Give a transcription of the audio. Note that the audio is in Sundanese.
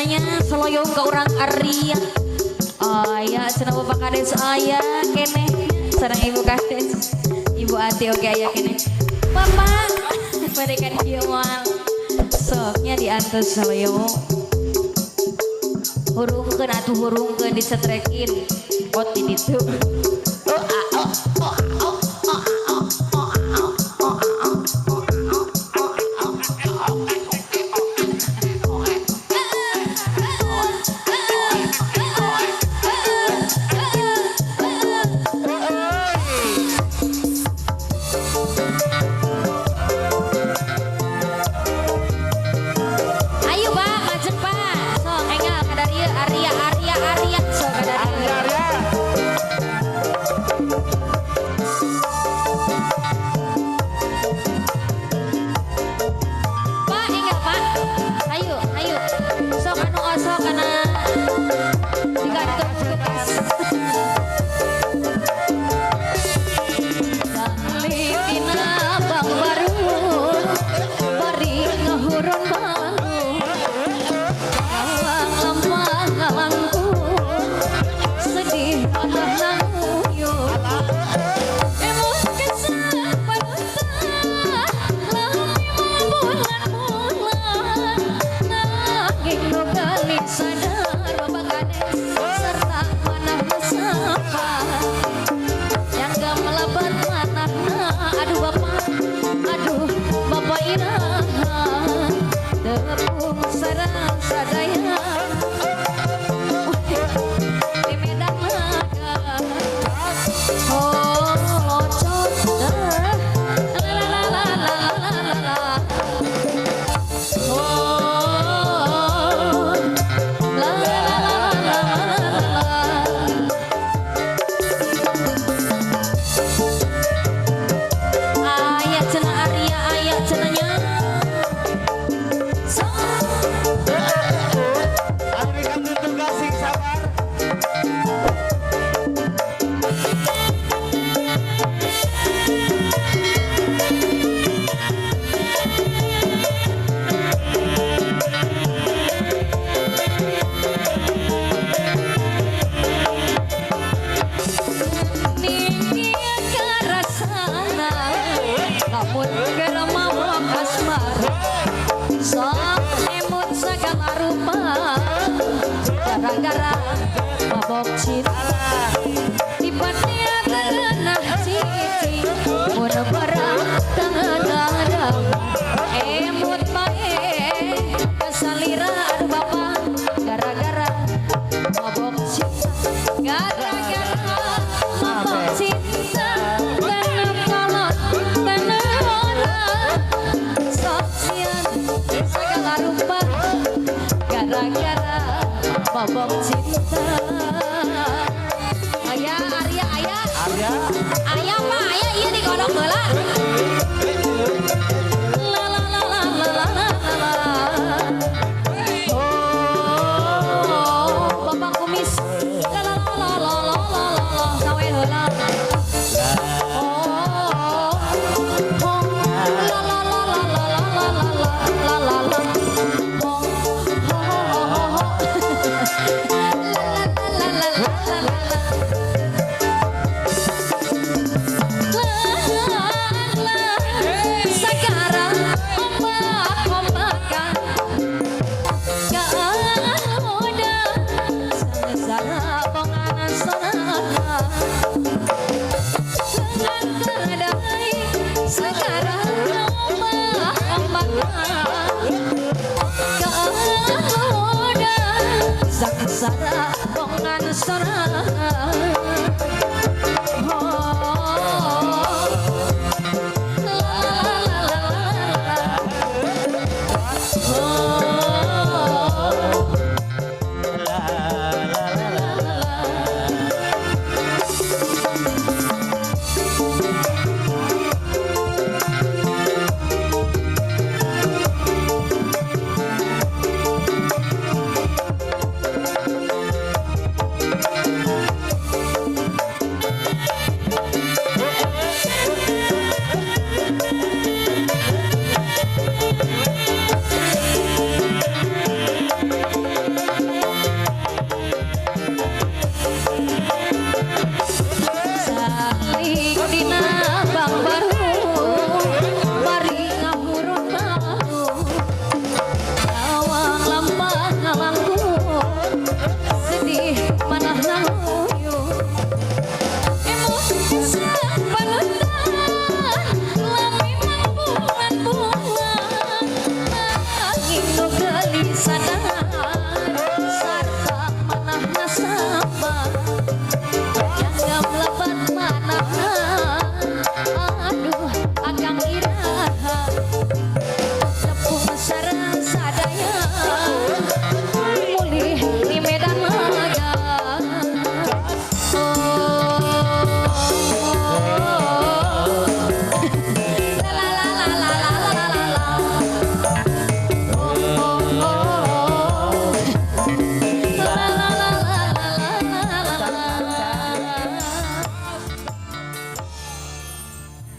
cenanya soloyong ke orang Arya. Aya cenah Bapak Kades aya keneh. Sareng Ibu Kades. Ibu Ati oge aya keneh. Bapak bade ka dieu moal. Soknya diantos soloyong. Hurungkeun atuh hurungkeun disetrekin. Ot di ditu. Oh ah oh oh oh oh oh oh oh oh oh oh. Ayo Pak, majeng Pak. Sok enggal kadarieu Arya Arya Arya sok kadarieu. Arya, Arya. Pak, enggal Pak. Ayo, ayo. Sok anu osok kana digantung kulkas. Balik tina Bang Barun, bari ngahurun balung. Ngalang lampah ngalangkung, sedih manah nanguyung. Emut kesaparutan, lami bulan-bulan, nanging nu geulis sadar Bapak Kades serta manah sapa. Yang gak melebat manahna, aduh Bapak, aduh Bapak iraha, tepung sarang sadaya. Di Medan Laga. Oh, locot, la la la la la la la. Oh, la la la la la la. Aya cenah Arya, aya cenahnya. So, Anu dikantun tugas sing sabar. Ninggi karasana, lamun keur mabok asmara, sok emut sagala rupa, gara-gara mabok cinta. Dipatnya tengenah cicing, mun barang tengenah emut bae kasalira aduh Bapak, gara-gara mabok cinta, gara-gara mabok cinta, karena kolot tenora, sok sieun segala rupa, gara-gara mabok cinta. Aya Arya aya. Arya. Aya Pak, aya ieu digodok heula. La la la la la la la la. Oh, Bapak kumis. La la la la la la la la. Sawe heula. Oh, oh, la la la la la la la la la la la. Oh, oh, oh, oh, oh. La la la la la la la. Sekarang ombak-ombakan kamuda sengsara bonganan sonana lengan keredai sekarang ombak-ombakan kamuda sengsara bongan sonana. Oh, la la la la la. Oh, La la la la. La la. Dina.